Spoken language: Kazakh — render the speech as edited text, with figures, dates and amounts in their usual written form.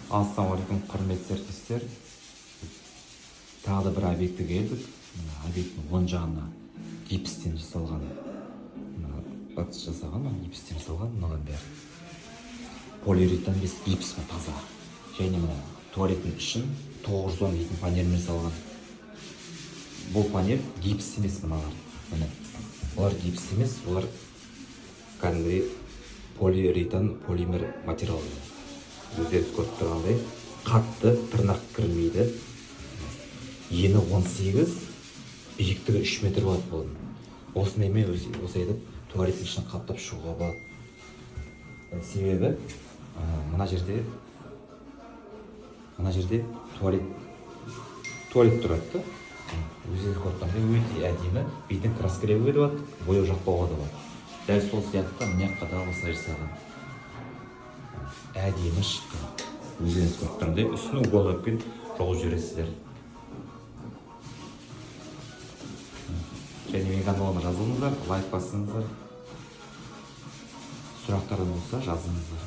Ассалаумағалейкум, құрметті серіктестер! Тағы да бір объектіге келдік. Мына объекттің оң жағына гипстен жасалған, мына ыдыс жасалған, мына гипстен жасалған. Мынаның бәрі полиуретан емес, гипс, мына таза. Және мына туалеттің ішін 910 дейтін панельмен жасалған. Бұл панель гипс емес, мыналар, міне, олар гипс емес, олар кәдімгідей полиуретан полимер материал. Өздеріңіз көріп тұрғандай, қатты, тырнақ кірмейді. Ені 18, биіктігі 3 метр болады бұның. Осындаймен осылай етіп туалеттің ішін қаптап шығуға болады. Себебі мына жерде туалет тұрады да. Өздеріңіз көріп тұрғандай, өте әдемі. Бетін краскілеуге де болады, бояу жақпауға да болады. Дәл сол сияқты мына жаққа да осылай жасалған, әдемі шыққан. Өздеріңіз көріп тұрғандай, үстін уголокпен жауып жібересіздер. Және менің каналыма жазылыңыздар, лайк басыңыздар, сұрақтарыңыз болса, жазыңыздар.